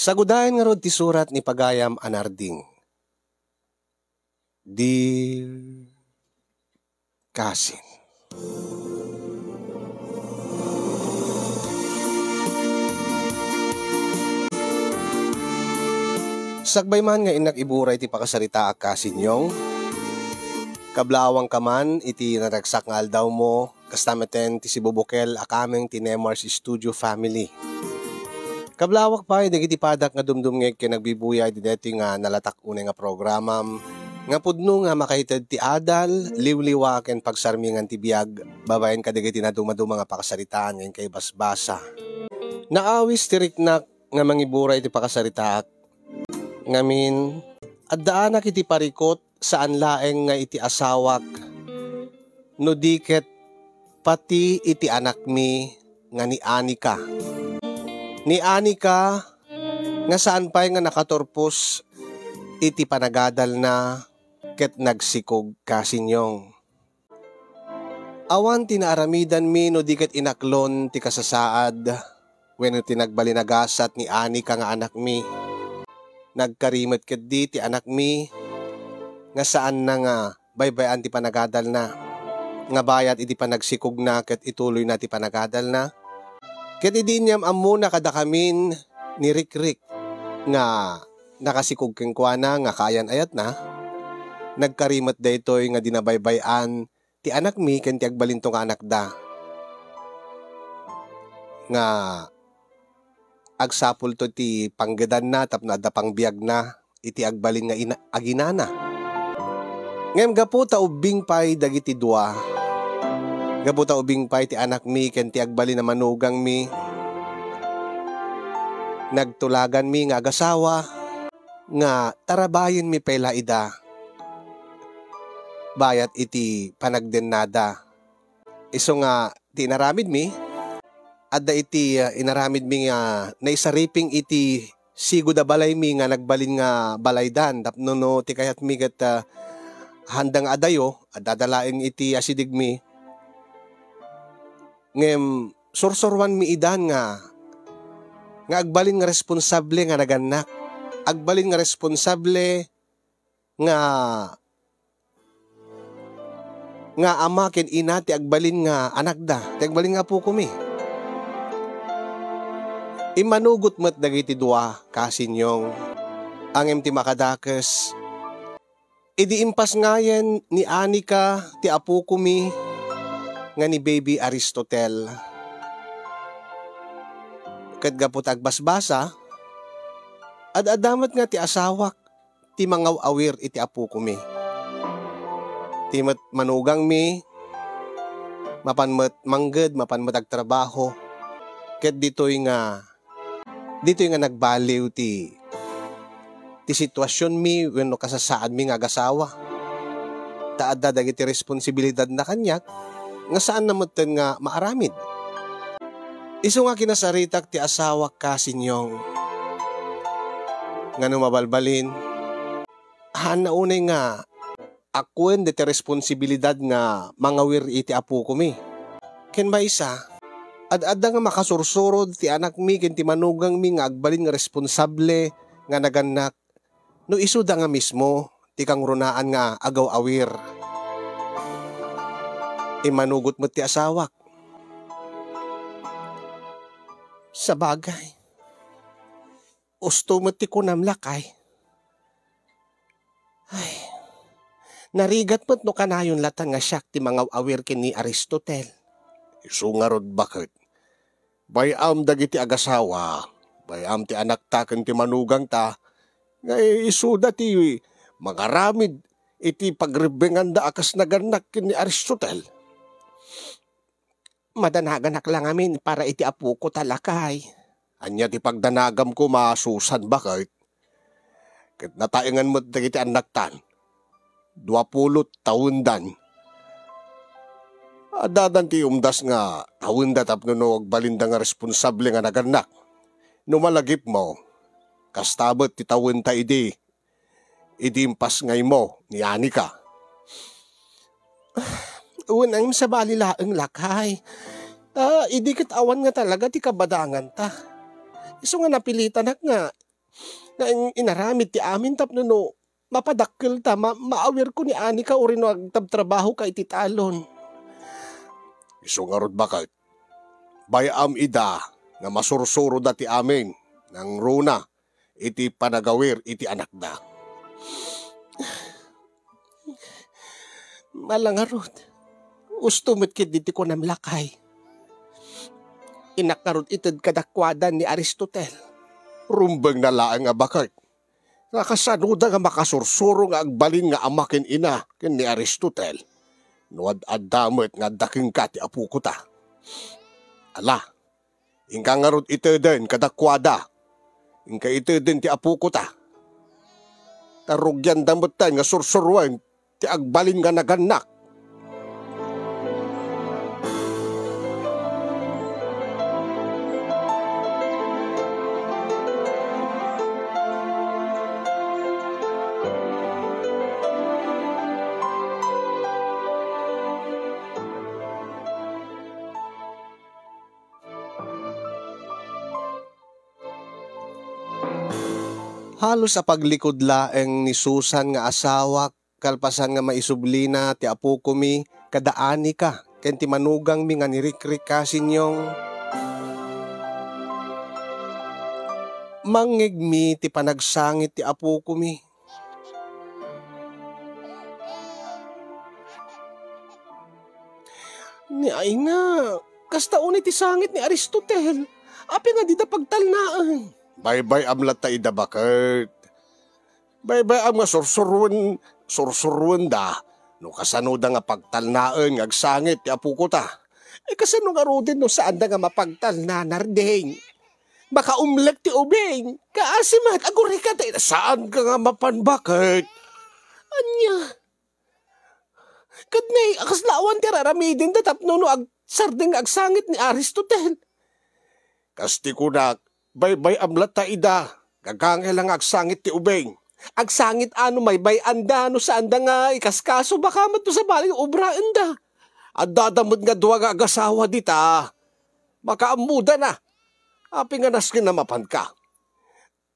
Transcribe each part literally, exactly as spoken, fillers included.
Sagudayen ngarud ti surat ni pagayam a Narding. Dear Cousin. Sakbay man nga innak iburay ti pakasaritaak, Cousin Yong, kablawangka man iti naragsak nga aldawmo, kasta metten ti sibubukel a kameng ti Nemar's Studio family. Kablawak pay dagiti padak nga dumdumngeg ken nagbibuyay ditoy nga nalatak unay nga programam, nga pudno nga makaited ti adal, liwliwa ken pagsarmingan ti biag babaen kadagiti nadumaduma nga pakasaritaan nga inkay basbasa. Naawis ti riknak nga mangiburay iti pakasaritaak. Ngamin, addaanak iti parikut saan laeng nga iti asawak, no di ket pati iti anakmi nga ni Anika. Ni Anika nga saan pay nga nakaturpos iti panagadalna ket nagsikog, Cousin Yong. Awan ti naaramidanmi no di ket inaklon ti kasasaad wenno ti nagbalin a gasat ni Anika nga anakmi. Nagkari met ketdi ti anakmi nga saanna nga baybay-an ti panagadalna, nga bayat iti panagsikogna ket ituloyna ti panagadalna. Ket idi inyam-ammona kadakamin ni Rikrik nga nakasikog kenkuana nga kaayan-ayatna, nagkari met daytoy nga di nabaybay-an ti anakmi ken ti agbalinto nga anakda. Nga agsapulto ti panggedanna tapno adda pangbiagna iti agbalin nga ina-, aginana. Ngem gapu ta ubbing pay dagiti dua, gapu ta ubbing pay ti anakmi ken ti agbalin a manugangmi, nagtulaganmi nga agasawa nga tarabayenmi pay la ida bayat iti panagdennada. Isu nga ti inaramidmi, adda iti, ah, inaramidmi nga naisariping iti sigud a balaymi nga nagbalin nga balaydan tapno no ti kayatmi ket, ah, haanda nga adayo, adda laeng iti asidigmi. Ngem sursuroanmi idan nga, nga agbalin nga responsable nga nagannak. Agbalin nga responsable nga, nga ama ken ina ti agbalin nga anakda, ti agbalin nga apokomi. Immanugot met dagiti dua, Cousin Yong. Ngem ti makadakes, idi impasngayen ni Anika ti apokomi nga ni Baby Aristotel. Ket gapu ta agbasbasa, ad-adda met nga ti asawak ti mangaw-awir iti apokomi. Ti met manugangmi, mapan met mangged, mapan met agtrabaho. Ket ditoy nga, ditoy nga nagbaliw ti, ti situasionmi wenno kasasaadmi nga agasawa. Ta adda dagiti responsibilidadna kaniak nga saanna metten nga maaramid. Isu nga kinasaritak ti asawak, Cousin Yong, nga no mabalbalin, haanna unay nga akuen deti responsibilidad nga mangawir iti apokomi. Ken maysa, ad-adda nga makasursuro ti anakmi ken ti manugangmi nga agbalin nga responsable nga nagannak no isuda nga mismo ti kangrunaan nga agaw-awir. Immanugot met ti asawak. Sabagay, usto met ti kunam, lakay. Ay, narigat met no kanayon latan nga siak ti mangaw-awir ken ni Aristotel. Isu ngarud, baket, bay-am dagiti agasawa, bay-am ti anakta ken ti manugangta, nga isuda ti mangaramid iti pagrebbenganda a kas nagannak ken ni Aristotel. Madanaganak la ngamin para iti apoko ta, lakay. Ania ti pagdanagam koma, Susan, baket? Ket nataengan met dagiti annaktan. Duapulo tawendan. Addadan ti umdas nga tawenda tapno no agbalinda nga responsable nga nagannak. No malagipmo, kasta met ti tawenta idi, idi impasngaymo ni Anika. Wen, ay, sabali laeng, lakay. Ta idi ket awan nga talaga ti kabadanganta. Isu nga napilitanak nga nga in-, inaramid ti amin tapno no mapadakkelta, ma-, maawirko ni Anika uray no agtrabtrabahoka iti talon. Isu ngarud, baket, bay-am ida nga masursuroda ti amin, nangruna iti panagawir iti anakda. Mala ngarud, usto met ketdi ti kunam, lakay. Innak ngarud ited kadakuada ni Aristotel. Rumbengna laeng a baket. Nakasanoda nga makasursuro nga agbalin nga ama ken ina ken ni Aristotel no ad-adda met nga adda kenka ti apokota? Ala, inka ngarud iteden kadakuada. Inka iteden ti apokota. Ta rugianda metten nga sursuroen ti agbalin nga nagannak. Halos apaglikod laeng ni Susan nga asawak kalpasan nga maisublina ti apokomi kada Anika ken ti manugangmi nga ni Rikrik Kasinyong. Mangngegmi ti panagsangit ti apokomi. Ni Aina, kasta unay ti sangit ni Aristotel. Apay nga dida pagtalnaen? Baybay-am latta ida, baket. Baybay-am nga sursuruen, sursuruenda no kasanoda nga pagtalnaen nga agsangit ti apokota. Eh, kasano ngaruden no saanda nga mapagtalna, Nardeng? Makaumlek ti ubing. Kaasi met, agurika ti saanka nga mapan, baket. Ania? Ket nay, a, kasla awan ti ar-aramidenda tapno no agsardeng nga agsangit ni Aristotel? Kas ti kunak, baybay-am latta ida. Gagangay la nga agsangit ti ubing. Agsangit a no maybay-anda no saanda nga ikaskaso, baka met no sabali nga obraenda. Addada met nga dua nga agasawa dita. Makaammoda na. Apay nga nasken a mapanka?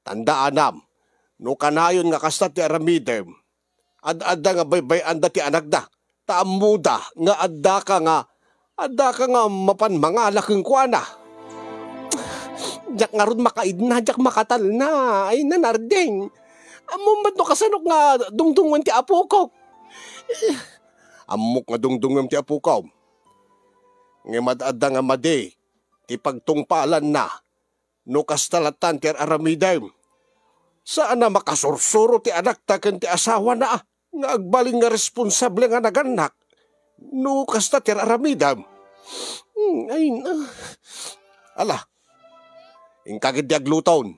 Tandaanam, no kanayon nga kasta ti aramidem, ad-adda nga baybay-anda ti anakda, ta ammoda nga addaka nga, addaka nga mapan mangala kenkuana. Diak ngarud makaidna, diak makatalna, ay, Nardeng. Ammom met no kasanok nga dungdungen ti apokok? Ammok nga dungdungem ti apokom. Ngem ad-adda nga madi ti pagtungpalanna. No kasta lattan ti ar-aramidem, saan a makasursuro ti anakta ken ti asawana a nga agbalin nga responsable nga nagannak. No kasta ti ar-aramidem. Hmm, ay na. Ala, inka ketdi agluton.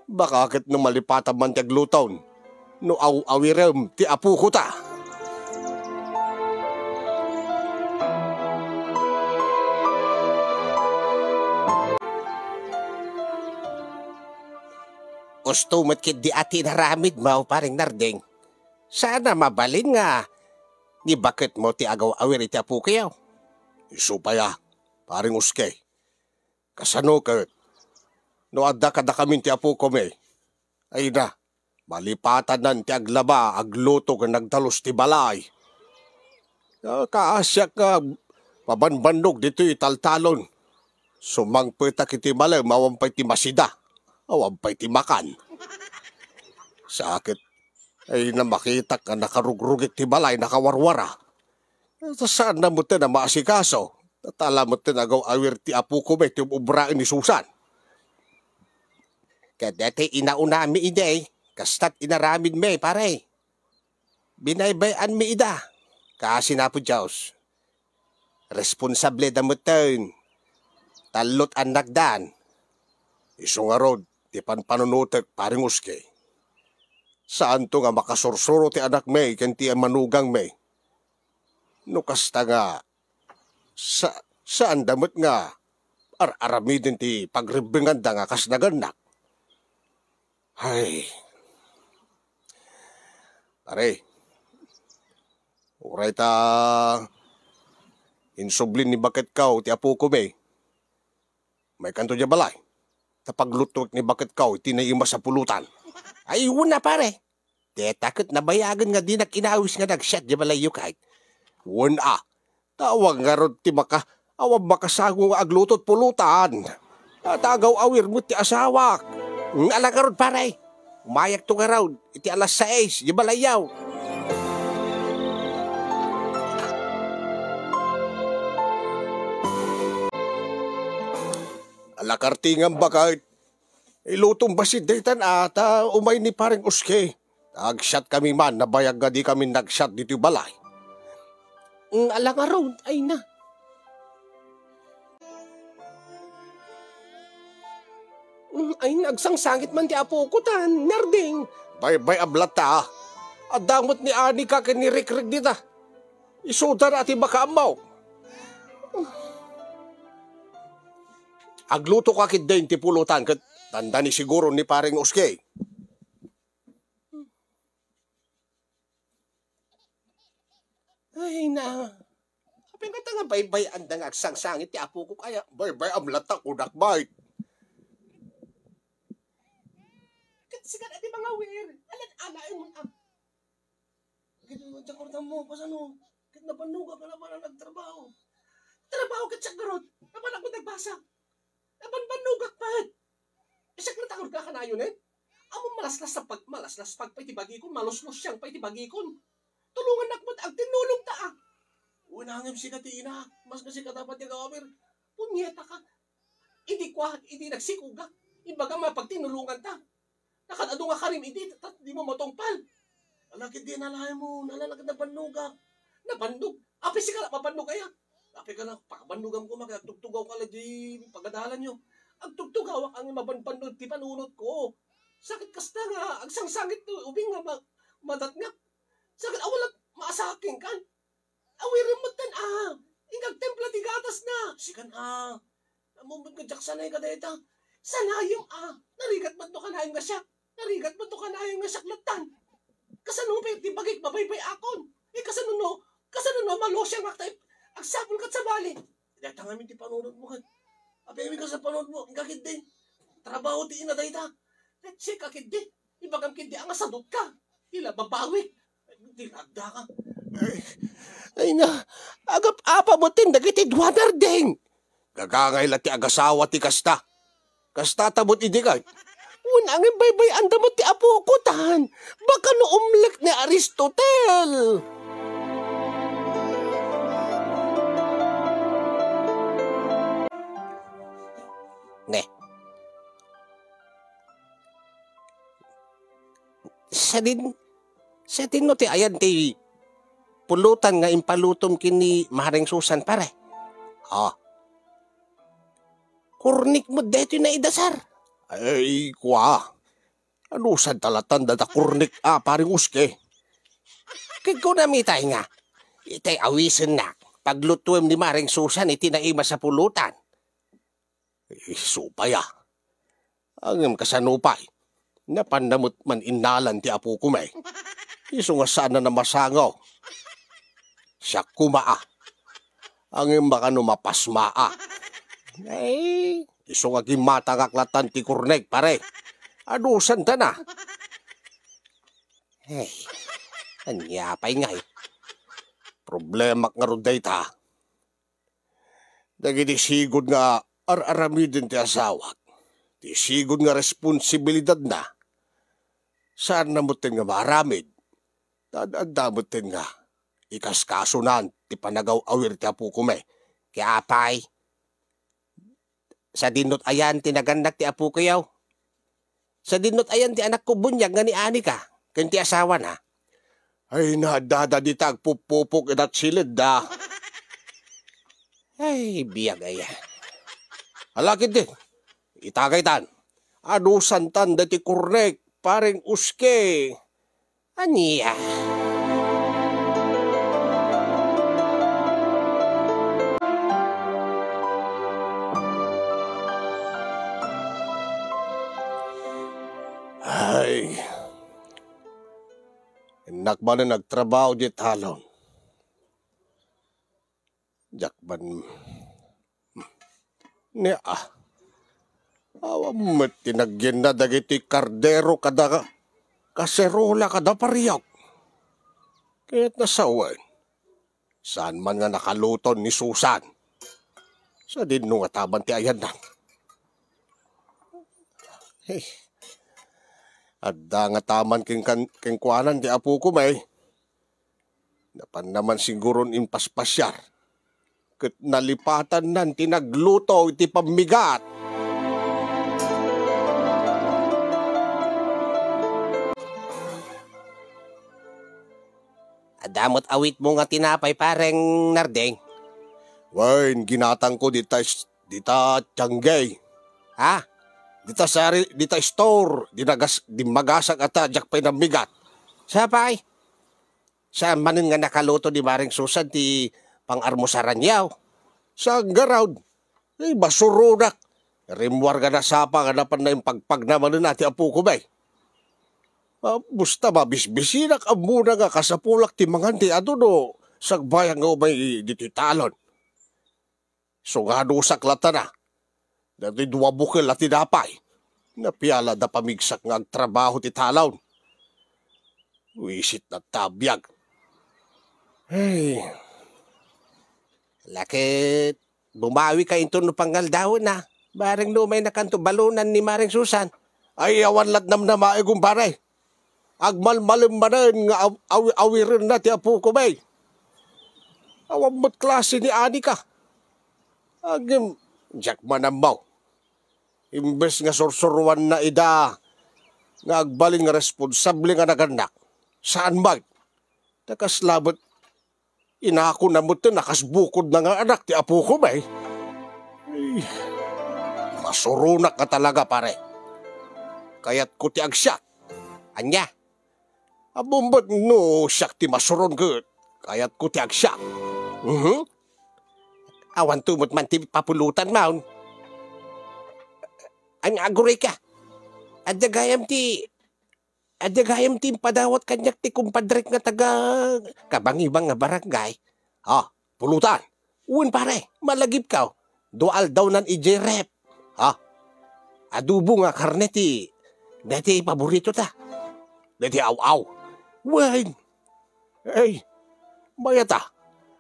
Baka ket no malipatan man ti agluton, no aw-awirem ti apokota. Usto met ketdi a ti inaramidmo, Pareng Nardeng. Saan a mabalin nga ni baketmo ti agaw-awir iti apokayo? Isu pay a, Pareng Uske. Kasano ket no adda kadakamin ti apokomi? Ay na, malipatanan ti aglaba, agluto ken agdalus ti balay. Ah, kaasiak nga pabanbannog ditoy taltalon. Sumangpetak iti malem, awan pay ti masida, awan pay ti makan. Sakit, ay na makitak nga nakarugrugik ti balay, nakawarwara. Ta saan na metten a maasikaso. Ta ala metten agaw-awir ti apokomi ti um-, ubraen ni Susan. Ket daytoy inaunami idi, kastat inaramidmi, pare. Binaybay-anmi ida. Kaasi na Apo Dios. Responsable da metten. Tallo't annakdan. Isu ngarud, ti panpanunotek, Pareng Uske. Saanto nga makasursuro ti anakmi ken ti manugangmi. No kasta nga, sa-, saan da met nga ar-aramiden ti pagribbenganda nga kas nagannak. Ay. Pare, uray ta insublin ni baketko ti apokomi. Maykanto diay balay. ta paglutuek ni baketko iti naimas a pulutan. Ay, wen a, pare. Deta ket nabayagen nga dinak inawis nga nagsiat di balayyo kayat. Wen a, ta awan ngarud ti maka-, awan makasango nga agluto ti pulutan. Natagaw-awir met ti asawak. Ala ngarud, pare. Umayakto ngarud iti alas sais di balayyo. Ala kartingan baket. Ilutom bassit daytan a, ta umay ni Pareng Uske. Nagsiatkami man, nabayag nga dikami nagsiat ditoy balay. Mm, ala ngarud, ay na. Mm, ay, nagsangsangit man ti apoko tan, Narding. Baybay-am latta. Adda met ni Anika ken ni Rikrek dita. Isuda na ti makaammo. Aglutoka ketdin ti pulutan ket dandani siguro ni Pareng Uske. Ay na. Apay nga ta nga baybay-anda nga agsangsangit ti apoko kaya? Baybay-am latta kunak, bay. Ket sika a ti mangawir. Alan ala imon a. Ket diak kordam mo, kasano? Ket nabannogak nga napanan agtrabaho. Trabaho ket siak ngarud. Napanak met nagbasa. Nabanbannogak met. Siak natakur ka kanayon, eh. Ammom malaslas sa pag-, malaslas pag pay ti bagikon, maluslusiang pay ti bagikon. Tulongannak met agtinnulongta, ah. Wen a ngem sika ti ina, mas nga sika dapat ti agawir. Punyeta ka. Idi kua, idi nagsikuga. Ibaga mapagtinnulonganta. Nakan-adu nga karim idi, ta, ta, dimo matungpal. Ala, ket di nalaem mo, nalalaket nabannogak. Nabannog? Apay sika la mabannog aya? Apay ka na, pakabannogam koma, ket agtugtugaw ka la di pagadalanyo. Agtugtugawak ang mabanbannog ti panunot ko. Sakit kasta nga, agsangsangit to, ubing nga ma-, madatngak. Sakit, awala, maasaking kan. Awirim met tan, ah. Inka agtimpla ti gatas na. Sikan, ah. Ammom met nga diak sanay kadayta. Sanayem, ah. Narigat met no kanayon nga siak. Narigat met no kanayon nga siak lattan. Kasano pay ti bagik mabaybay-akon? Eh, kasano no? Kasano no malusiangak ta agsapul ket sabali? Dayta ngamin ti panunot mo ket. Apay mi kas panunot mo, inka ketdi. Trabaho ti ina dayta. Ket sika ketdi. Ibagam ketdi a nga sadot ka. Ti la babawik. Ti la agda ka. Ay, ay na, agap-apa met dagiti dua, Narding. Gagangay la ti agasawa ti kasta. Kasta ta met idi kay. Wen a ngem baybay-anda met ti apoko tan. Baka no umlek ni Aristotel. Ne. Sadin, sadin no ti ayan ti pulutan nga impalutom ken ni Mareng Susan, pare? Ah. Kurnik met daytoy naidasar. Ay, kua. Ano, saan talatan data kurnik, ah, Pareng Uske? Ket kunam itay nga, itay awisennak, paglutuem ni Mareng Susan iti naimas a pulutan. Isu pay, ah. Ngem kasano pay? Napanna met man innalan ti apokon, eh. Isu nga saan a masango. Siak koma, ah. Ngem baka no mapasma, ah. Ay, isu nga gimmatangak lattan ti kurnek, pare. Adusan ta na. Ay, ania pay ngay? Problemak ngarud dayta. Dagiti sigud nga ar-aramiden ti asawak, ti sigud nga responsibilidadna, saanna metten nga maaramid, ta ad-adda metten nga ikaskasonan ti panagaw-awir ti apokon. Ket apay, sadinot ayan ti nagannak ti apokoyo? Sadinot ayan ti anakko buniag nga ni Anika ken ti asawana? Ay, nadada dita agpupupok idat siledda. Ay, biag aya. Alakid din. Itagaytan. Adusantan dati kurnek, pareng uske. Ania? Ay, innak manen agtrabaho di talon. Diak man, nia, ah. Awan met ti nagyenna dagiti kardero kada kaserola kada pariok. Ket nasawen, saan man nga nakaluton ni Susan. Sadino nga taman ti ayanna? Hey, adda nga taman ken-, kenkuanan ti apoko, may. Napanna man siguron impaspasiar, ket nalipatannan ti nagluto iti pammigat. Adda met awitmo nga tinapay, Pareng Nardeng? Wen, ginatangko dita is-, dita tianggay. Ha? Dita sari-, dita store, dinagas-, dimmagasak a ta, diak pay nammigat. Sapay? Saan manen nga nakaluto ni Pareng Susan ti pang-armusaranyo? Saan garud? Ay, masuronak. Rimmuar nga nasapa nga napanna impagpagna manen ti apoko, bay. Ah, basta mabisbisinak ammona nga kasapulak ti mangan ti adu no sagbayan nga umay ditoy talon. Sungadosak latana. Dagiti dua bukel a tinapay. Napiala da pamigsak nga agtrabaho ti talon. Wisit na tabiag. Ay. Laket, bumawika inton no pangaldawenna. Bareng no umaynakanto balonan ni Pareng Susan. Ay, awan lat namnamaeg, kumpare. Agmalmalem manen nga aw-, awi-, awirenna ti apoko, bay. Awan met klase ni Anika. Agem, diak man ammo. Imbes nga sursuroanna ida nga agbalin nga responsable nga nagannak, saan met. Ta kasla met, inakona met a kas bukodna nga anak ti apoko, bay. Ay, masuronak nga talaga, pare. Kayatko ti agsiak. Ania? Ammom met no siak ti masuron ket kayatko ti agsiak. Mhm. Awanto met man ti papulutan, maun. Ania, agurayka? Adda gayam ti, adda gayam ti impadawat kaniak ti kumpadrek nga taga kabangibang nga barangay. Ah, pulutan. Wen, pare, malagipko. Dua aldawnan idiay ref. Ha? Adobo nga karne ti, daytoy paboritota. Daytoy aw-aw. Wen. Ay, mayat a.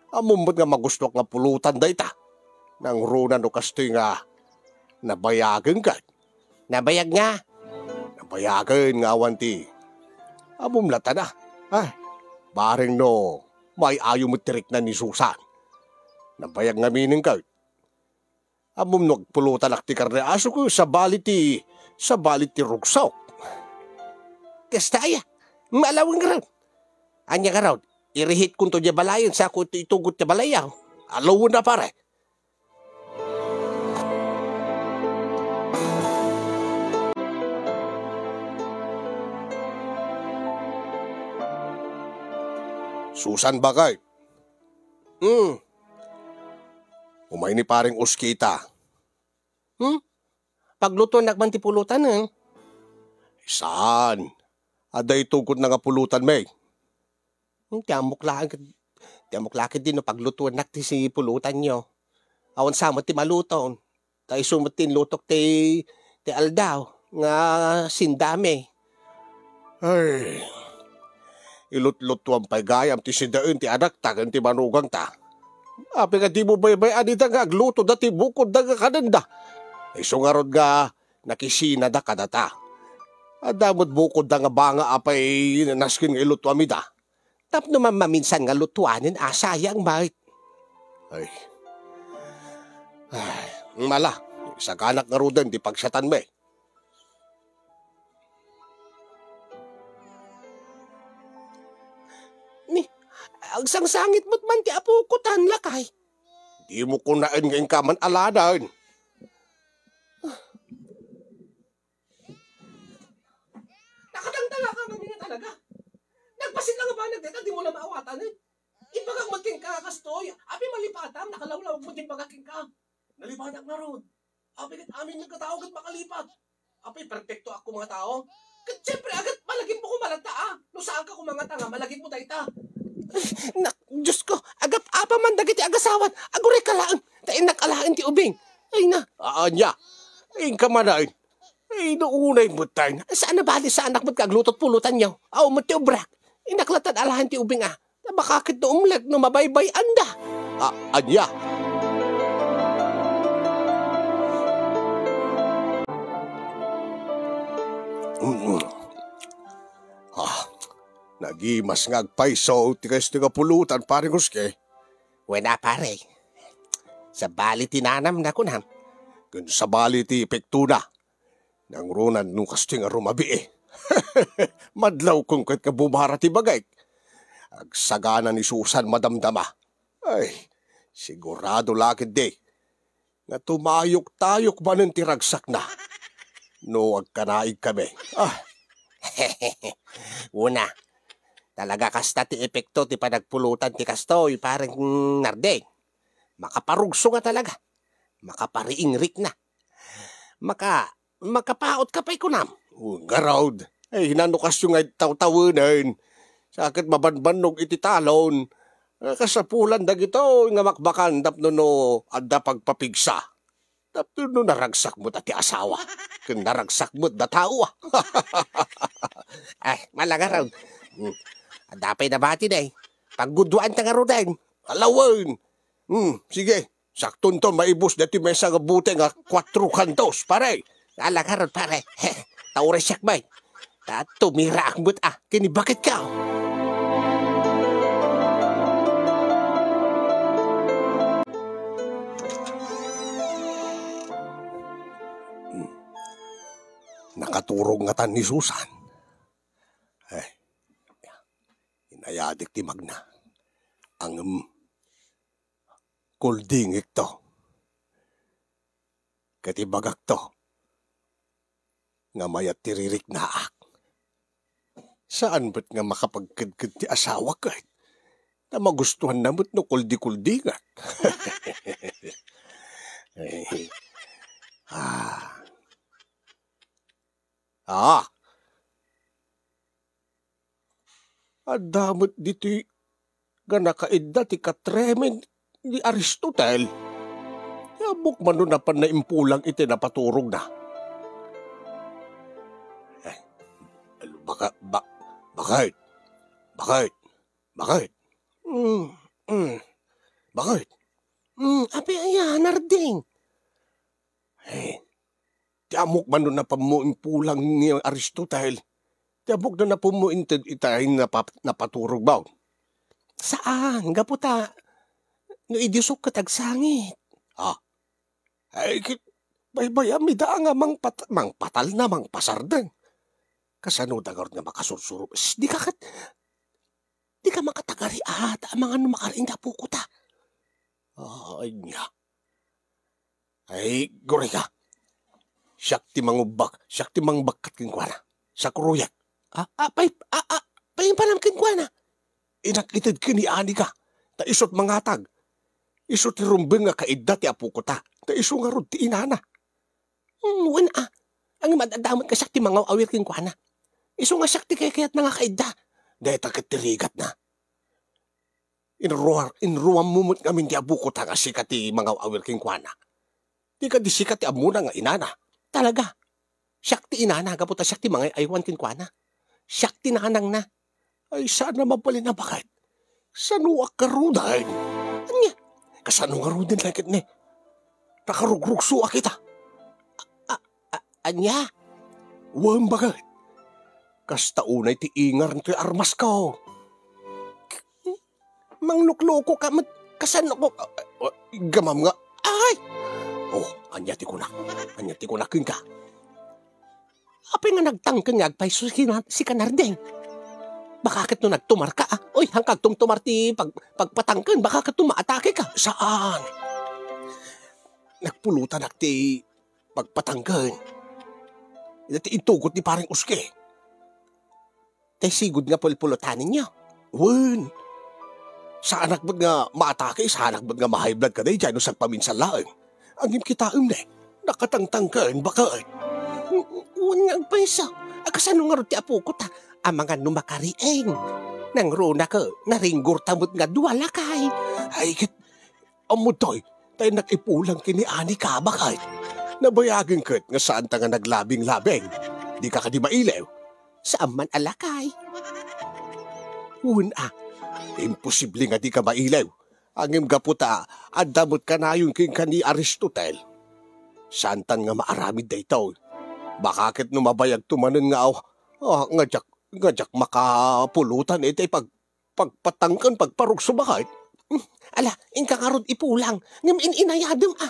Ammom met nga magustuak nga pulutan dayta. Nangruna no kastoy nga nabayagen ket. Nabayag nga? Nabayagen nga awan ti. Ammom lattan a. Ay, bareng no, may-ayo met ti rikna ni Susan. Nabayag ngamin ket. Ammom no agpulutanak ti karne aso ket sabali ti, sabali ti rugsok. Kasta aya, malawen ngarud. Ania ngarud, irihitkonto diay balayen, sako iti itugot ti balayaw. Alawen a, pare. Susan, bakay. Hmm. Umay ni Pareng Oskita. Hmm? Paglutuennak man ti pulutan, eh. Saan? Adda itugotna nga pulutan, May. Hmm, ti ammok laeng ket, ti ammok laeng ket di no paglutuennak ti si pulutanyo. Awan sa met ti maluton. Ta isu met ti inlutok ti, ti aldaw nga sindami. Ay, ilutlutuan pay gayam ti sidaen ti anakta ken ti manugangta. Apay nga dimo baybay-an ida nga aglutoda ti bukodda nga kanenda? Isu ngarud nga nakisinada kadata. Adda met bukodda nga banga apay nasken nga ilutuam ida. Tapno mammaminsan nga lutuanen a sayang met. Ay. Ay, mala, saganak ngaruden ti pagsiatanmi. Ni, agsangsangit met man ti apoko tan, lakay. Dimo kunaen nga inka man aladan. Nakatangtanga ka man nga talaga. Nagpasit lang nga banag dita, di mo lang maawatan eh. Ibagak man kenka nga kastoy, apay malipatam, nakalawlawag mo din baga kenka. Nalipatak ngarud. Apay ket amin nga tao ket makalipat. Apay perpekto ako mga tao. Ket siyempre, agat malagip mo kung malagta, ah. No saan ka kung mga tanga, malagip mo dayta. Nak, Diyos ko, agap-apa man dagiti agasawat. Aguray ka laeng, ta innak alaen ti ubing. Ay na. Anya? Inka manen. Ay, no unay met tayo. Saan a bali, saanak met nga agluto ti pulutanyo? Awan met ti ubrak. Innak latta alaen ti ubing a. Ta baka ket no umlek no mabaybay-anda. Ah, ania? Mm. Ah, nagimas nga agpayso ti kayso nga pulutan, Pare Jose. Wen a, pare. Sabali ti nanamna, kunam. Ken sabali ti epektona. Nangruna no kastoy nga rumabii. Madlawkon ket nga bumara ti bagik. Agsagana ni Susan madamdama. Ay, sigurado la ketdi nga tumayok-tayok manen ti ragsakna no agkanaigkami. Ah. Una, talaga kasta ti epekto ti panagpulutan ti kastoy, Pareng Nardeng. Makaparugso nga talaga. Makapariingrikna. Maka-, makapaotka pay, kunam. O, ngarud. Ay, nano kasyo nga tawtawenen? Sa ket mabanbannog iti talon. Kasapulan dagitoy nga makbakan tapno no adda pagpapigsa. Tapno no naragsak met a ti asawa. Ken naragsak met da tao, a. Ay, malangarud. Hmm. Adda pay nabati, day. Pagguduan ta ngaruden. Alawen. Hmm, sige. Saktonto maibus daytoy maysa nga bote nga kuatro kantos, pare. Ala ngarud, pare. Ta uray siak met. Ta tumiraak met a ken ni baketko. Hmm. Nakaturog ngatan ni Susan. Eh, inayadik ti magna. Ngem kuldingekto. Ket ibagakto nga mayat ti ririknaak. Saan met nga makapagkedked ti asawak ket ta magustuanna met no kuldi-kuldingek. Eh, ah. Ah. Adda met ditoy nga nakaidda ti katremen ni Aristotel. Ti ammok man no napan naimpulang iti napaturogna. Eh, baka-, ba-, bakit? Bakit? Bakit? Mm, mm. Bakit? Mm, apay aya, Narding? Eh, ti ammok man no napanmo impulang ni Aristotel. Ti ammok no napanmo inted ita napa-, napaturog ba? Saan, gapu ta no idiosok ket agsangit. Ah. Ay, ket baybayam ida nga mangpat-, mangpatalna, mangpasardeng. Kasano da ngarud nga makasursuro? Sus, dika ket, dika makatagariat, amangan no makariing ti apokota. Ay, nia. Ay, gurayka. Siak ti mangubbak, siak ti mangbakkat kenkuana. Siak uroyak. Ah, ah, pay-, ah, ah, paimpalam kenkuana. Innak ited ken ni Anika, ta isu ti mangatag. Isu ti rumbeng nga kaidda ti apokota, ta isu ngarud ti inana. Hmm, wen a. Ngem ad-adda met nga siak ti mangaw-awir kenkuana. Isu nga siak ti kaykayatna nga kaidda. Dayta ket ti rigatna. Inruar-, inruammo met ngamin ti apokota nga sika ti mangaw-awir kenkuana. Di kadi sika ti ammona nga inana. Talaga. Siak ti inana, gapu ta siak ti mangay-aywan kenkuana. Siak ti nanangna. Ay, saan a mabalin a bakit? Sanoak ngaruden? Ania? Kasano ngaruden, laketne? Nakarugrugsoak ita. A-, a-, a-, ania? Wen, bakit? Kasta unay ti ingar toy armasko. Manglukluko ka met, kasano ko, ah, ah, gamam nga, ay! Oh, ania ti kunak? Ania ti kunak kenka? Apay nga nagtangken nga agpayso si na-, si Kanardeng? Baka ket no nagtumar ka, ah. Oy, hangka agtumtumar ti pag-, pagpatangken, baka ket no maatake ka. Saan? Nagpulutan ak ti pagpatangken. Iti intugot ni Pareng Uske. Tay sigud nga pulpulutanenyo. Wen. Saanak met nga maatake, saanak met nga ma-high blood ka daydiay no sagpaminsan laeng. Ngem kitaem ne, nakatangtangken, baket. Wen nga agpayso. A, kasano ngarud ti apokota? Amangan no makariing. Nangruna ket, naringgorta met nga dua lakay. Ay, ket, ammo toy, ta innak ipulang ken ni Anika, baket. Nabayagen ket nga saanta nga naglabing-labing. Dika kadi mailiw? Saan man a lakay. Wen a, imposible nga dika mailiw. Ngem gapu ta adda met kanayon kenka ni Aristotel. Saantan nga maaramid daytoy. Baka ket no mabayagto manen nga, aw, ah, nga diak, nga diak makapulutan iti pag-, pagpatangken, pagparugso, baket. Hmm, ala, inka ngarud ipulang, ngem in-inayadem a.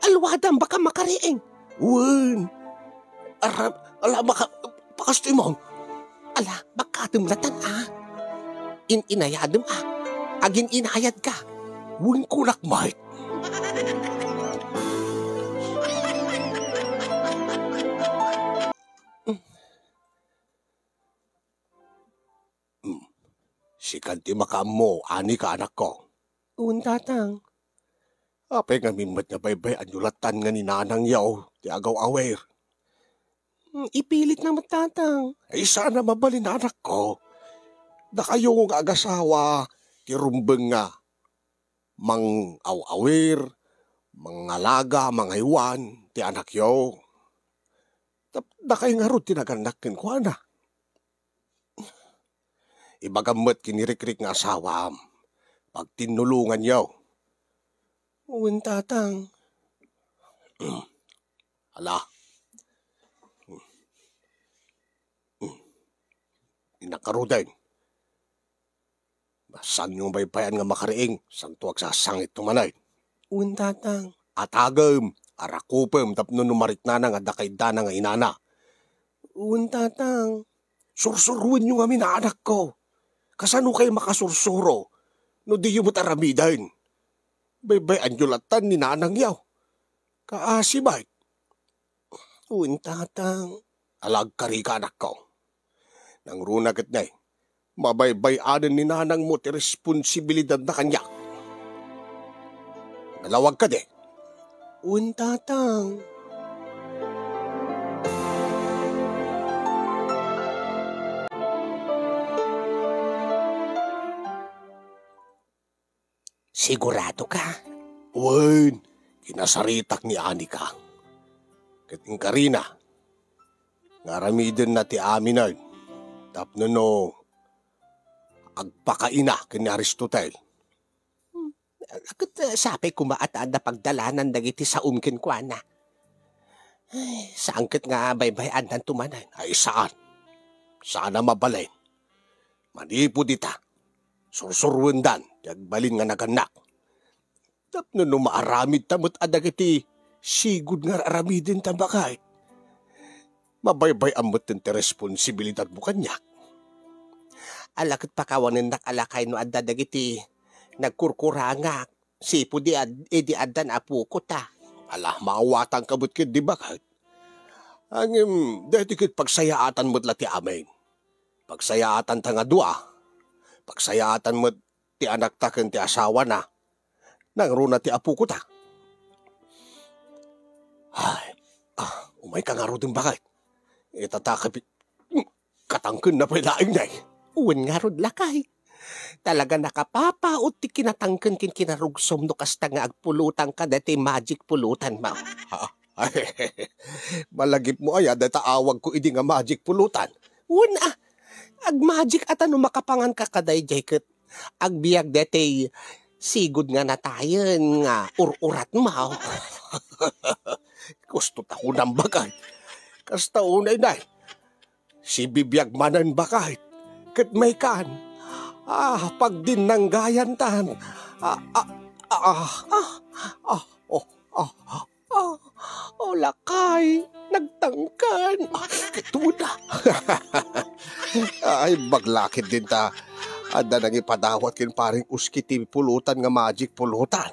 Alwadam, baka makariing. Wen. Ara-, ala, baka, bakastoy mo. Ala, bakatem latan a. In-inayadem a. Agin-inayad ka. Wen kunak met. Hmm. Sikan ti makaammo, ani ka, anakko? Wen, tatang. Apay ngamin met nga baybay-anyo latan nga ni nanangyo ti agaw-awir? Hmm, ipilitna met, tatang. Ay, saan a mabalin, anakko. Dakayo nga agasawa, ti rumbeng nga mang-aw-awir, mangalaga, mangaywan ti anakyo. Tap-, dakay ngarud ti nagannak kenkuana. Ibagam met ken ni Rikrik nga asawam, pagtinnulonganyo. Wen, tatang. Ala. Innak ngaruden. Saanyo nga baybay-an nga makariing, saanto agsasangitto manen. Wen, tatang. Atagem, arakupem tapno no mariknana nga adda kaiddana nga inana. Wen, tatang. Sursuroenyo ngamin, anakko. Kasano kay makasursuro no diyo met aramiden? Baybay-anyo latan ni nanangyo. Kaasi met. Wen, tatang. Ala, agkarika, anakko. Nangruna ket nay, mabaybay-anen ni nanangmo ti responsibilidadna kaniak. Nalawag kadi? Wen, tatang. Sigurado ka? Wen, kinasaritak ni Anika. Ket inkarina nga aramidenna ti aminen tapno no agpakaina ken ni Aristotel. Hmm, ket, eh, sapay koma a ta adda pagdalanan dagiti saom kenkuana. Ay, saan ket nga baybay-annanto manen? Ay, saan. Saan a mabalin. Manipud ita, sursuroendan ti agbalin nga nagannak. Tapno no maaramidta met a dagiti sigud nga ar-aramidenta, baket, mabaybay-am met ti responsibilidadmo kaniak. Ala ket pakawanennak a lakay no adda dagiti nagkurkurangak, sipud idi ad-, idi addan apokota. Ala, maawatanka met ketdi, baket. Ngem, daytoy ket pagsayaatan met la ti amin. Pagsayaatanta nga dua. Pagsayaatan met ti anakta ken ti asawana. Nangruna ti apokota. Ay, ah, umayka ngaruden, baket. Ita ta kapi-, katangkenna pay laeng, nay. Wen ngarud, lakay. Talaga nakapapaut ti kinatangken ken kinarugsom no kasta nga agpulutanka daytoy magic pulutanmo. Ha? Ay, malagipmo aya dayta awagko idi nga magic pulutan? Wen a, agmagic a ta no makapanganka kadaydiay ket agbiag daytoy sigud nga natayen nga ur-uratmo. Gusto ta kunam, baket. Kasta unay, nay. Sibibiag manen, baket, ket maykan. Ah, pagdinnanggayantan. Ah, ah, ah, ah, ah, oh, ah, ah, oh, lakay, nagtangken. Ah, ket una. Ay, baglakit din ta. Adda nangipadawat ken paring Uski ti pulutan nga magic pulutan.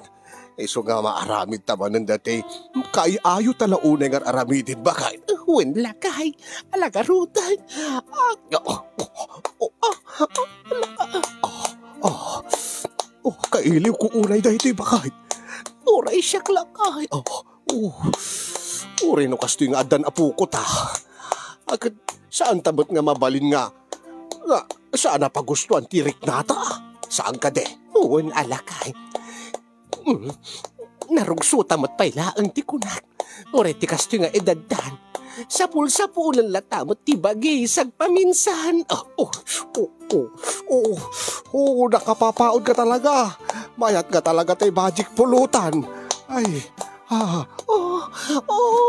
Isu nga maaramid ta manen daytoy, kaay-ayo ta la unay nga ar-aramiden, baket. Wen, lakay. Ala ngaruden. Ah, oh, oh, oh, ah, ah, ah, ah, oh, kailiwko unay daytoy, baket. Uray siak, lakay. Oh, oh. Uray no kastoy nga addan apokota. Ket saanta met nga mabalin nga, nga saan a pagustuan ti riknata. Saan kadi? Wen a, lakay. Mm. Narugsuta met pay laeng ti kunak. Uray ti kastoy nga edaddan, sapul-sapulen latta met ti bagi sagpaminsan. Oh, oh, oh, oh, oh, oh, nakapapaod ka talaga. Mayat nga talaga tay magic pulutan. Ay, ah. Oh, oh,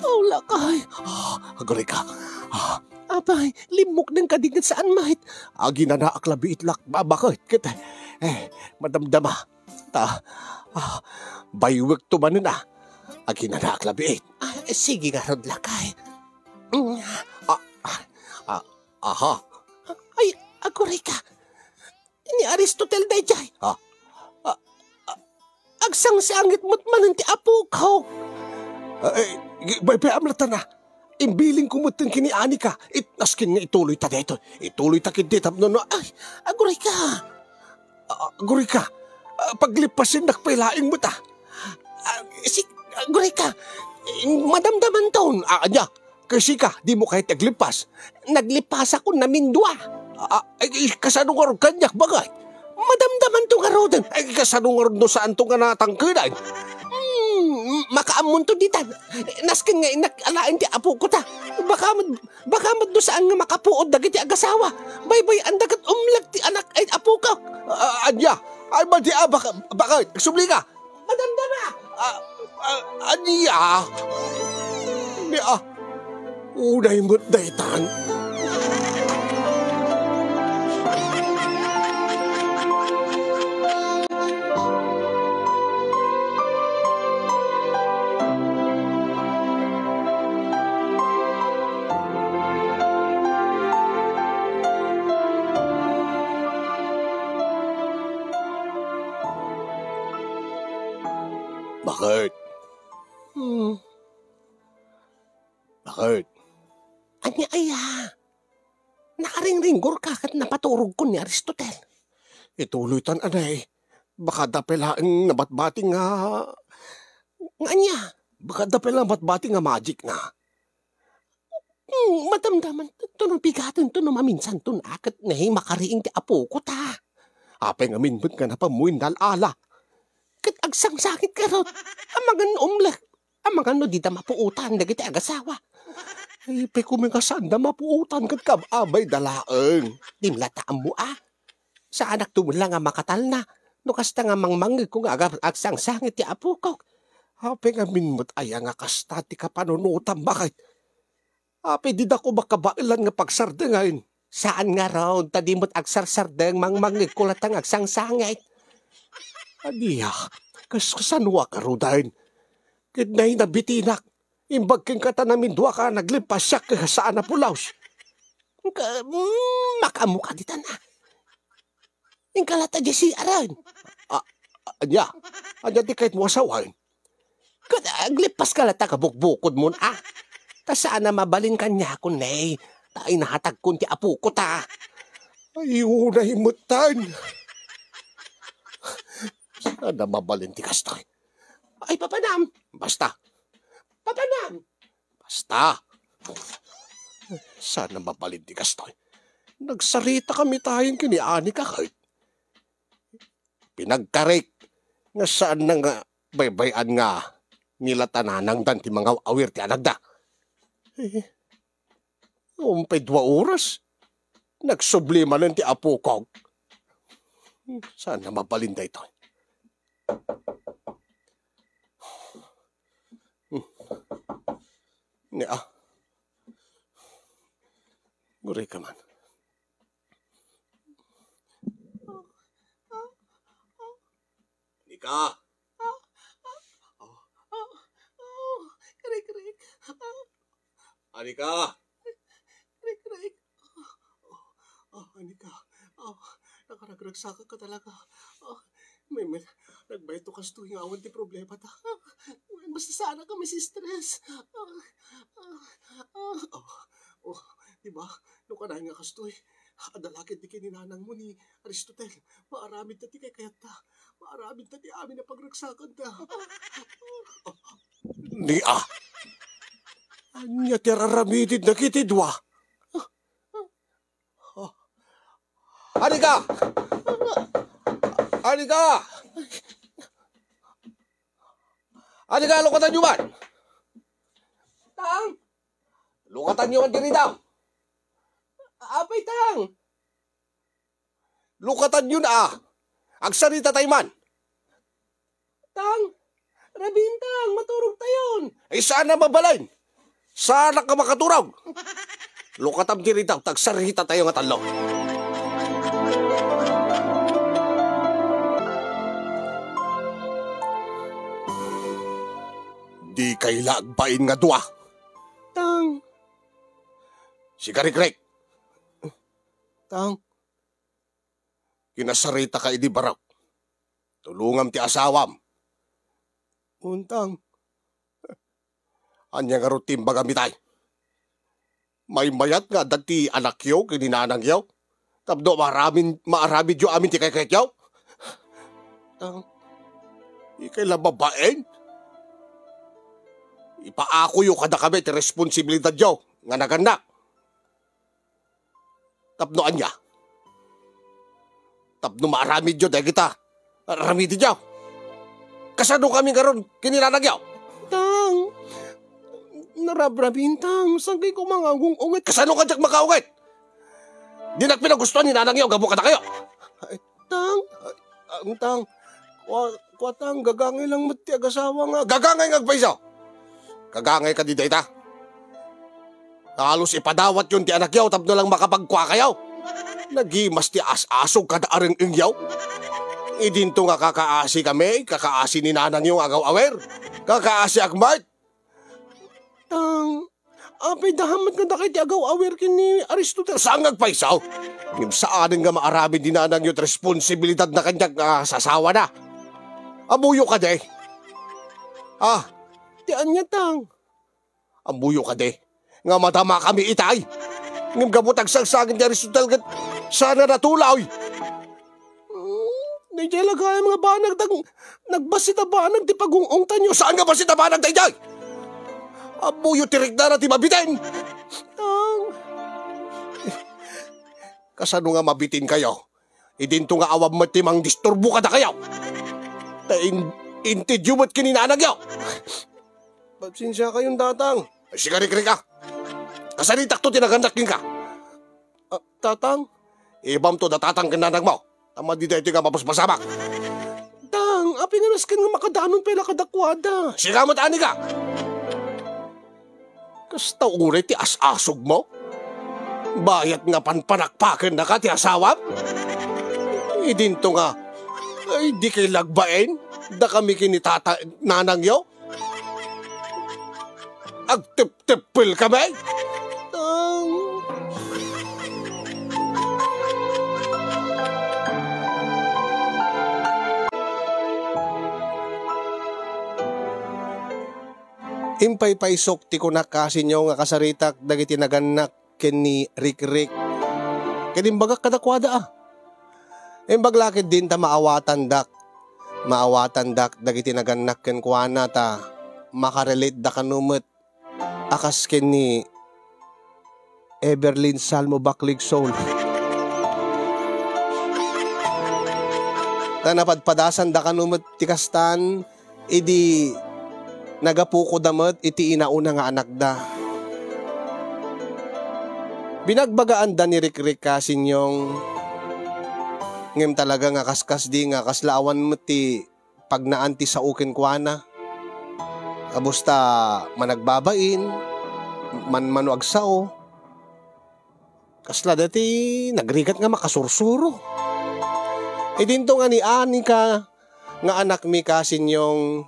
oh, lakay. Ah, aguray ka. Ah, apay, limmukden ka di ket saan met. Aginanaak labiit lak-, ba-, baket ket, eh, madamdama. Ta, ah, baywekto manen, ah. Aginanaak labiit. Ah, sige ngarud, lakay. Mm. Ah, ah, ah, aha. Ay, aguray ka. Ni Aristotel daydiay. Ah, ah, ah, agsangsangit met manen ti apok. Ah, eh, gi-, bay-, bay-, amlatana. Imbilinko metten ken ni Anika, it-, nasken nga ituloyta daytoy. Ituloyta ketdi tapno no, ay, aguray ka. Ah, aguray ka. Ah, paglippasennak pay laeng met, ah. Ah, si, aguray ka. Eh, madamdamanton. Ah, ania? Ket sika, dimo kayat ti aglippas? Naglippasakon amindua. Ah, ah, eh, kasano ngarud kaniak, baket? Madamdamanto ngaruden. Ay, kasano ngarud no saanto nga natangkedan? Hmm, makaammonto ditan. Nasken nga innak alaen ti apoko ta. Baka met, baka met no saan nga makapuod dagiti agasawa. Baybay-anda ket umleg ti anak ay apoko. Ah, ania? Ay, madi, ah, baka, baka, nagsubli ka. Madamdama! Ah, ah, ania? Ni, ah, unay met daytan. Baket? Hmm. Baket? Ania aya? Nakaringringgor ka ket napaturogko ni Aristotel. Ituloytan, anay. Baka adda pay laeng nabatbati nga, nga ania? Baka adda pay laeng nabatbati nga magic na. Hmm, madamdamanto no bigaten to no maminsan to na ket ne makariing ti apoko ta. Apay ngamin met nga napan mo indal-ala. Ket agsangsangit garud. Amangan no umlek. Amangan no dida mapuotan dagiti agasawa. Ay, pay kumi nga saanda mapuotan ket kab-abay da laeng. Dimla ta ammo a. Saanak to met la nga makatalna no kasta nga mangmangngegko nga aga-, agsangsangit ti apokok. Apay ngamin met aya nga kasta ti kapanunotam, baket? Apay dida ko makabaelan nga pagsardengen? Saan ngarud, ta di met agsarsardeng, mangmangngegko latta nga agsangsangit. Ania, kas-, kasano a garuden? Ket nay nabitinak, imbag kenka ta naminduaka a naglippasiak ket saan a pulaos. Ka-, mm, makaammo ka ditan, a. Inka latta diay C R-en. A, a, ania? Ania ti kayatmo a sawen? Ket aglippaska latta kabukbukodmon, a. Ta saan a mabalin kaniakon, ne. Ta inahatagkon ti apoko ta. Ay, unay metten. Saan a mabalin ti kastoy? Ay, papanam. Basta. Papanam. Basta. Saan a mabalin ti kastoy? Nagsaritakami tayen ken ni Anika ket pinagkarik nga saan na nga baybay-an nga nilata nanangdan ti mangaw-awir ti anakda. Eh, umpay dua oras, nagsubli manen ti apokok. Saan a mabalin daytoy? Hmm. Ni, a. Guri ka man. Anika. Oh. Krik, krik. Anika. Krik, krik. Oh, oh, Anika. Oh, nakaragragsakak ka talaga. Oh, may, may, nagbayto kastoy nga awan ti problemata. Basta saan a kami si stress. Ah, ah, ah, oh, oh, di ba? No kanayon nga kastoy, adda la ket ti kininanangmo ni Aristotel. Maaramidta ti kaykayatta. Maaramidta ti amin a pagragsakanta. Ni, a. Ania ti ar-aramidenda dagiti dua? Anika! Anika! Ania nga lukatanyo man? Tang! Lukatanyo man diri, Tang! Apay, Tang! Lukatanyon a! Agsaritatayo man! Tang! Rabin, Tang! Maturogtayon! Ay, saan a mabalin? Saanak a makaturog? Lukatam diri, Tang, ta agsaritatayo nga tallo. Dikay la agbain nga dua. Tang! Sikarikrik! Tang! Kinasaritaka idi barok. Tulongam ti asawam. Untang. Ania ngarud ti imbagam itay? Maymayat nga adda ti anakyo ken ni nanangyo tapno maaramin-, maaramidyo amin ti kaykayatyo? Tang, ikay la babaen? Ipaakoyo kadakami ti responsibilidadyo nga nagannak. Tapno ania? Tapno maaramidyo dagita aramidyo. Kasano kami ngarud ken ni nanangyo? Tang, narabrabin, Tang, saan kay koma nga agung-unget? Kasano kadiak makaunget? Dinak pinagustuan ni nanangyo gapu kadakayo. Ay, Tang, ay, ang Tang, kua, kua, Tang, gagangay lang met ti agasawa nga. Gagangay nga agpayso? Gagangay kadi dayta? Halos ipadawatyon ti anakyo tapno lang makapagkuakayo. Nagimas ti as-asog kada areng-engyo. Idinto nga kakaasi kami, kakaasi ni nanangyo nga agaw-awer. Kakaasiak met. Tang, apay, dahan met nga dakay ti agaw-awer ken ni Aristotel. Saan nga agpayso? Ngem saanen nga maaramid ni nanangyo ti responsibilidadna kaniak nga sasawana. Ammoyo kadi? Ah, ti ania, Tang? Ammoyo kadi nga madamakami itay? Ngem gapu ta agsagsagen ti Aristotel ket saan a natuloy. Mm, daydiay la gayam nga banag, Tang, nagbassit a banag ti pagung-ungtanyo. Saan nga bassit a banag daydiay? Ammoyo ti riknana ti mabitin. Tang. Kasano nga mabitinkayo? Idinto nga awan met ti mangdisturbo kadakayo. Ta in-, intedyo met ken ni nanangyo. Pasensiakayon, Tatang. Sikarikrik a. Kasaritakto ti nagannak kenka. Ah, Tatang? Ibamto da Tatang ken nanangmo. Ta madi daytoy nga mapaspasamak. Tang, apay nga nasken nga makadanon pay la kadakuada? Sika met, ani ka? Kasta uray ti as-asogmo? Bayat nga panpanakpakennaka ti asawam? Idinto nga, ay, dikay la agbain, dakami ken ni tata, nanangyo? Agtepteppel kami? Tang. Impaypaysok ti kunak, kasinyo, nga kasaritak dagiti nagannak ken ni Rikrik. Ket imbagak kadakuada a. Imbag la ketdin ta maawatandak. Maawatandak dagiti nagannak kenkuana ta makarelate da kano met a kas ken ni Everlyn Salmo Baklig Soul. Ta napadpadasan da kano met ti kastan, idi nagapukoda met iti inauna nga anakda. Binagbagaanda ni Rikrik, kasinyong, ngem talaga nga kaskasdi nga kasla awan met ti pagnaan ti sao kenkuana. Kabus ta managbabain, manmano agsao. Kasla dati nagrigat nga makasursuro. Idinto nga ni Anika nga anakmi, kasinyong,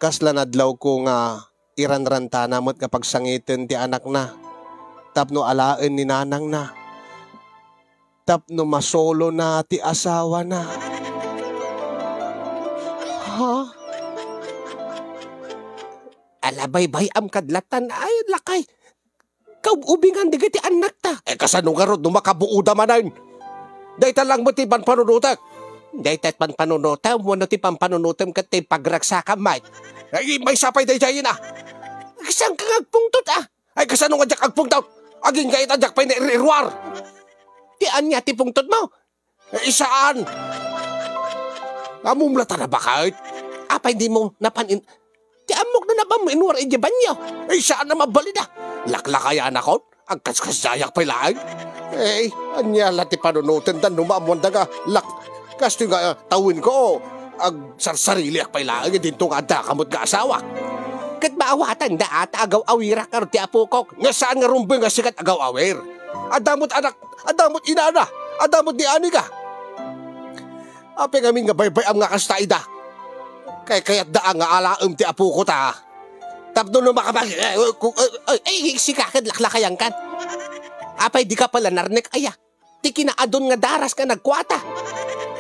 kasla nadlawko nga iranrantana met nga pagsangiten ti anakna tapno alaen ni nanangna, tapno masolona ti asawana. Ha? Ala, baybay-am kad latan, ay, lakay. Kaub-ubingan dagiti annakta. Eh, kasano ngarud no makabuoda manen? Dayta lang met ti panpanunotek. Dayta panpanunotem, wenno ti panpanunotem ket ti pagragsakam met. Ay, maysa pay daydiay a. Saan ka nga agpungtot, a? Ay, kasano nga diak agpungtot? Agingga ita diak pay nairuar. Ti ania ti pungtotmo? Eh, saan? Ammom la ta nabaket. Apay dimo napan-, Bam, inuar iti banyo. Ay, saan na mabalida? Laklakayanakon? Agkaskasdayak pay laeng. Ay, ania la ti panunotenda no maammoanda nga lak-, kastoy nga, ah, tawenko, agsarsariliak pay laeng, dinto nga adda kamot nga asawa. Ket maawatanda a ta agaw-awirak ngarud ti apokok. Nga saan nga rumbeng nga sikat agaw-awir. Adda met anak, adda met inana, adda met ni anika. Apay ngamin nga baybay-am nga kasta ida? Kay kayatda nga alaem ti apoko ta. Tapno no makapag-, eh, ku-, eh, eh, eh, sika ket laklakayankan. Apay dika pala narnek aya? Ti kinaadun nga daras nga nagkuata.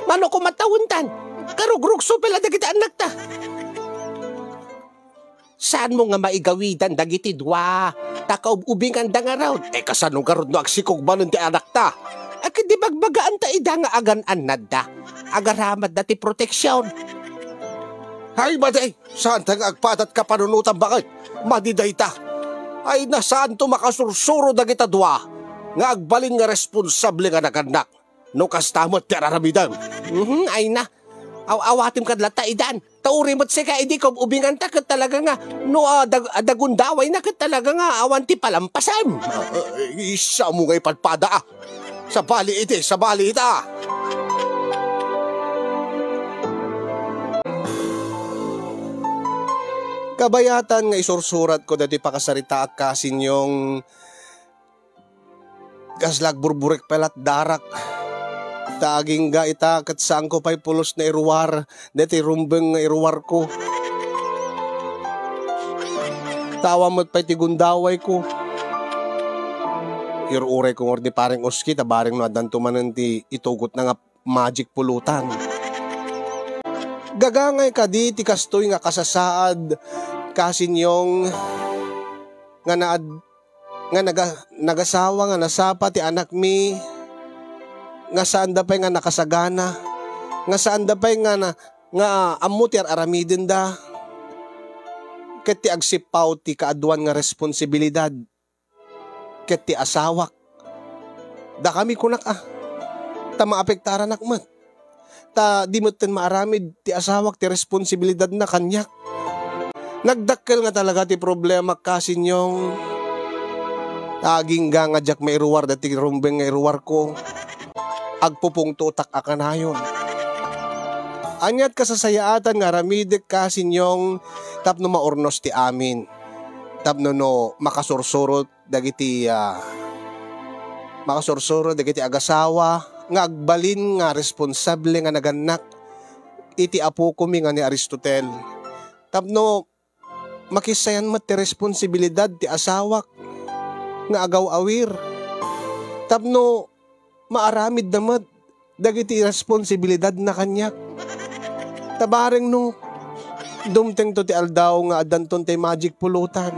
Mano ko matawentan? Karugrugso pala dagiti annakta. Saanmo nga maigawidan dagiti dua? Ta kaub-ubinganda ngarud. Eh, kasano ngarud no agsikog manen ti anakta? Ket di bagbagaanta ida nga agan-annadda. Agaramadda ti proteksion. Hay, madi! Saanta nga agpadat ka panunotam baket? Madi dayta. Ay, na saanto makasursuro dagita dua nga agbalin nga responsable nga nagannak. No kasta met ti ar-aramidem. Mhm, ay na. Aw-awatem kad latta idan. Ta uray met sika idi kaub-ubinganta ket talaga nga no, ah, dag-, ah, dagundawayna ket talaga nga awan ti palampasem. Ah, eh, isamo nga ipadpada, ah. Sabali iti, sabali ita. Kabayatan nga isursuratko dagiti pakasaritaak, kasinyong, kasla agburburek pay lat darak. Ta agingga ita ket saanko pay pulos nga iruar daytoy rumbeng nga iruarko. Ta awan met pay ti gundawayko. Ur-urayko ngarud ni Pareng Oski ta bareng no addanto manen ti itugotna nga magic pulutan. Gagangay kadi ti kastoy nga kasasaad, kasinyong, nga naad-, nga naga-, nagasawa nga nasapa ti anakmi, nga saanda pay nga nakasagana, nga saanda pay nga na-, nga ammo ti ar-aramidenda, ket ti agsippaw ti kaaduan nga responsibilidad ket ti asawak. Dakami kunak a, ta maapektaranak met. Ta di metten maaramid ti asawak ti responsibilidadna kaniak. Nagdakkel nga talaga ti problema, kasinyong. Ta agingga nga diak mairuar dagiti rumbeng nga iruarko. Agpupungtotak a kanayon. Aniat kasasayaatan nga aramidek, kasinyong, tapno maurnos ti amin. Tapno no makasursurot dagiti, ah, makasursurot dagiti agasawa nga agbalin nga responsable nga nagannak iti apokomi nga ni Aristotel. Tapno makissayan met ti responsibilidad ti asawak nga agaw-awir. Tapno maaramidda met dagiti responsibilidadna kaniak. Ta bareng no, dumtengto ti aldaw nga addanton ti magic pulutan.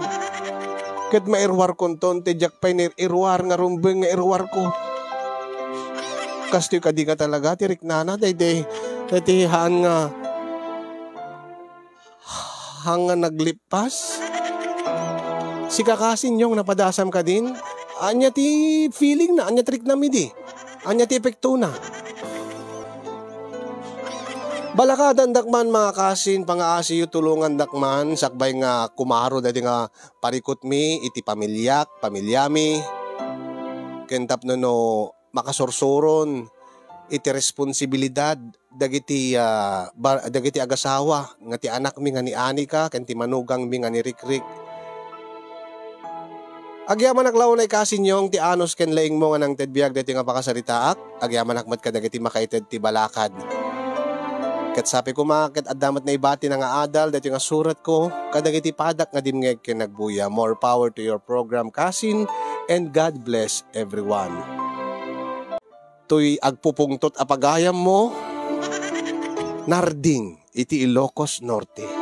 Ket mairuarkonton ti diak pay nair-iruar nga rumbeng nga iruarko. Kastoy kadi nga talaga ti riknana, daydi, daydi haan nga hanga naglippas? Sika, kasinyong, napadasam kadin? Ania ti feeling na? Ania ti riknam idi? Ania ti epektona? Balakadandak man, mga kasin, pangaasiyo, tulongandak man, sakbay nga kumaro daydi nga parikutmi iti pamiliak, pamiliami, ken tapno no makasursuron iti responsibilidad dagiti, ah, bar-, dagiti agasawa nga ti anakmi nga ni Anika ken ti manugangmi nga ni Rikrik. Agyamanak la unay, kasinyong, ti anus ken laingmo nga nangted biag daytoy nga pakasaritaak. Agyamanak met kadagiti makaited ti balakad. Ket sapay koma ket adda met naibati nga adal daytoy nga suratko kadagiti padak nga dimngeg ken nagbuya. More power to your program, kasin, and God bless everyone. Toy agpupungtot a pagayammo, Narding iti Ilocos Norte.